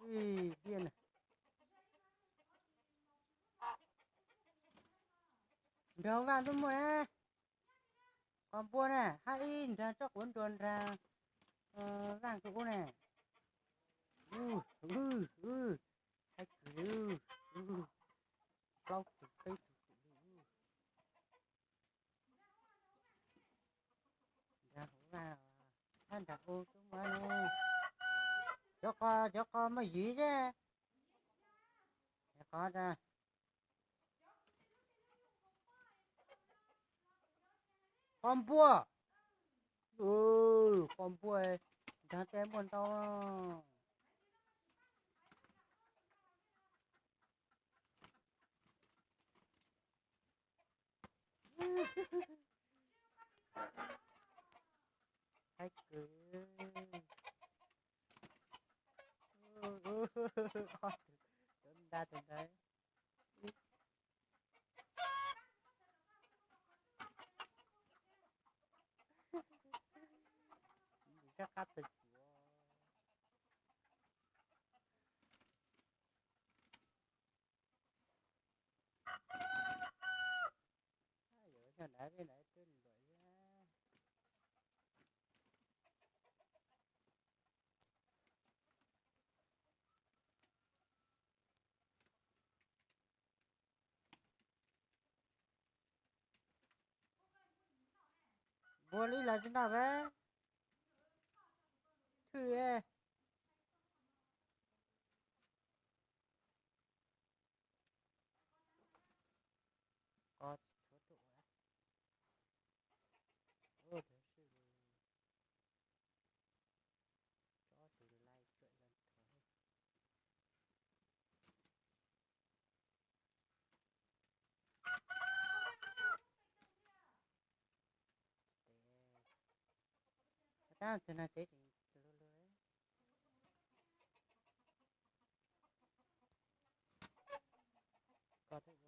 Ib tiag na. Nrog vaj tuaj muaj na. Qos npua na, hab ib nrag tsob quav nruas nrag vaj kawg ub na. Haib kawg li, plaub tug peb tug li. Nrag hauv vaj, hab nrag ub tuaj muaj na. Cov qos, cov qos muaj yim thiab. Qos, qos npua. Qos npua, nrag tej muaj ntau. Haib kawg. Ob tug, tus nrad tus ntawd. Ntsis sab qab tag tsuav. Yog dav peb dav twb luam thiab. Npua li los tsis noj, thwj. Qos tsis tshuav tuaj ua. Ua tau sij, tsob tus laij tsuam yog nthuav. Tab tus no tsev tseem luag luag. Koj twb